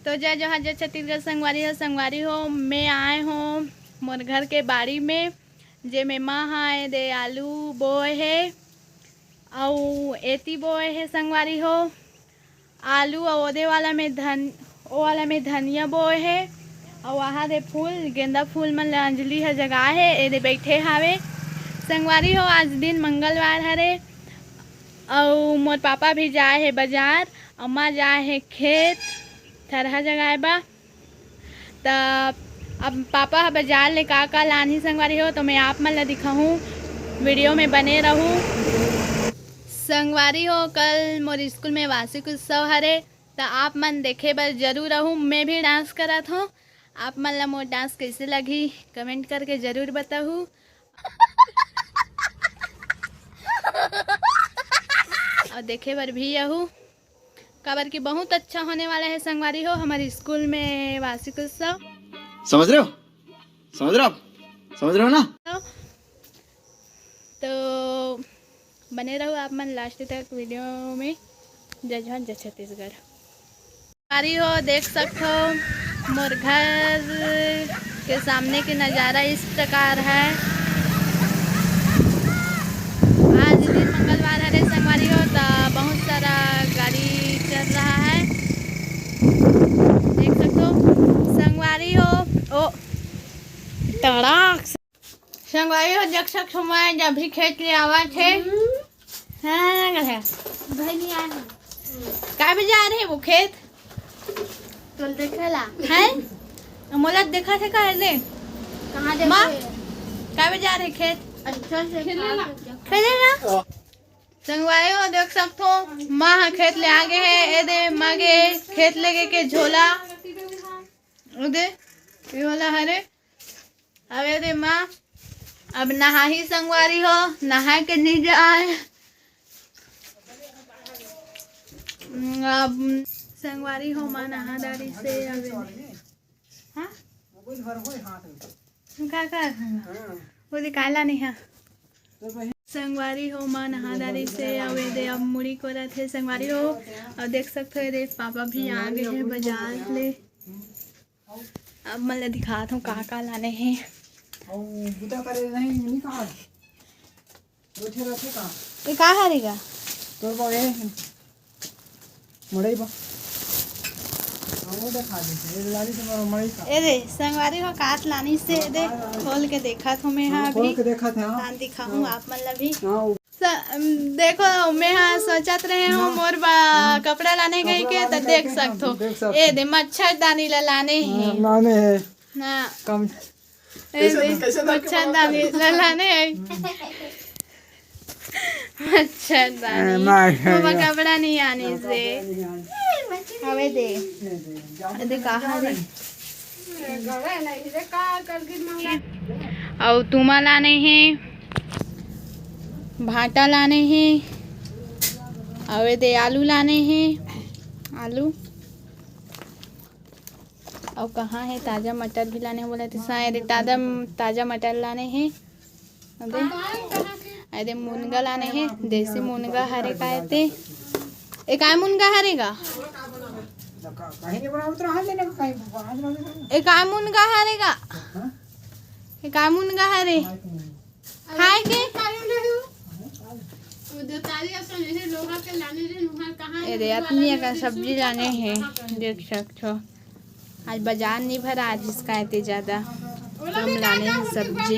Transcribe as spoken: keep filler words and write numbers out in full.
तो जय जोहार, जय छत्तीसगढ़ संगवारी हो। संगवारी हो, मैं आए हों मोर घर के बाड़ी में, जेमे माँ ह एदे आलू बोए हे, अउ एती बोए हे संगवारी हो आलू, अउ ओदे वाला में धन, ओ वाला में धनिया बोए हे, अउ वहाँ दे फूल, गेंदा फूल मन ल अंजलि ह जगाए हे, एदे बइठे हावे। संगवारी हो, आज दिन मंगलवार हरे, अउ मोर पापा भी जाए हे बाजार, अउ माँ जाए हे खेत, थरहा जगाए बा। त अब पापा ह बाजार ले का का लानही संगवारी हो, तो मैं आप मन ल दिखाहूँ, वीडियो में बने रहू। संगवारी हो, कल मोर स्कूल में वार्षिक उत्सव हरे, त आप मन देखे बर जरूर आहू। मैं भी डांस करत हों, आप मन ल मोर डांस कैसे लगही, कमेंट करके जरूर बताहू। और देखे बर भी आहू, काबर कि बहुत अच्छा होने वाला है संगवारी हो, हमारे स्कूल में वार्षिक उत्सव। समझ रहे हो? समझ रहे हो आप? समझ रहे हो ना? तो बने रहू आप मन लास्ट तक वीडियो में। जय जोहार, जय छत्तीसगढ़। संगवारी हो, देख सकथो मोर घर के सामने के नजारा इस प्रकार है। आज दिन मंगलवार हरे संगवारी हो, त बहुत सारा गाड़ी चल रहा है, देख सकथो संगवारी हो। ओ, तड़ाक से संगवारी हो, देख सकथो मैं जब भी खेत ले आवत हे। हाँ, हाँ, हाँ। भाई नहीं आए हैं। का बजे जा रहे वो खेत? तो देखे ला। हैं? मोला देखा थे का ले? कहाँ देखे? माँ, का बजे जा रहे खेत? अच्छा से खेले ला। खा के देख। खेले ला? संगवारी हो, देख सकथो, माँ ह खेत ले आगे है। ए दे, माँ गे खेत लेगे के झोला। ओ दे, ये वाला हरे। अब ए दे माँ, अब नहाही संगवारी हो, नहा के नहीं जाए। अब संगवारी हो, माँ नहा डारी से अब ए दे। हाँ? का, का? वो दे काला नहीं है। संगवारी हो, माँ नहा डारी से अब ए दे अब मुड़ी कोरत हे संगवारी हो। और देख सकथो, ए दे पापा भी आ गए हैं बाजार ले। अब मैं ला दिखात हूँ का का लाने हे। अउ बुता करे नहीं, नहीं कहा। बैठे रहते कहाँ? ये का हरे गा? तोर बा ये है। मड़ई बा। हाँ, वो दिखा दे। ये लाली से मड़ई का। ए दे, संगवारी हो, कात लानी से ए दे, खोल के देखा थो मैं, हाँ, हाँ, खोल अभी। के देखा थे, हाँ। हाँ, दिखाऊँ हाँ। आप मन ला भी। हाँ, वो स-, देखो, मैं हाँ सोचत रहे हूँ, हाँ। मोर बा हाँ। कपड़ा लाने गई के, तो देख सकथो। देख सकथो। ए दे, मच्छरदानी ला लाने ही। हाँ, लाने हैं। हाँ। कम। ए कैसे दे, दी? कैसे दे? मच्छरदानी ला लाने है। मच्छरदानी। ए, नहीं, वो बा नहीं। कपड़ा नहीं आने से। अबे दे। ए दे, अबे कहाँ दे? अउ तुमा लाने हे, भाटा लाने हे, अउ ए दे आलू लाने हे, आलू। अउ कहाँ हे ताजा मटर भी लाने हे, बोला तो सारे ताजा, ताजा मटर लाने हे। अबे, अरे मुनगा लाने हे, देसी मुनगा हरे का एते। ए काय मुनगा हरे गा? कहीं नहीं बनावत रहा, लेने का कहीं बनावत रहा। ए काय मुनगा हरे गा? हाँ? ए काय मुनगा हरे? खाए के? ए दे, अतनिया का सब्जी लाने हे, देख सकथो। आज बाजार नहीं भरा, आज इसका एते ज्यादा कम लाने हे सब्जी।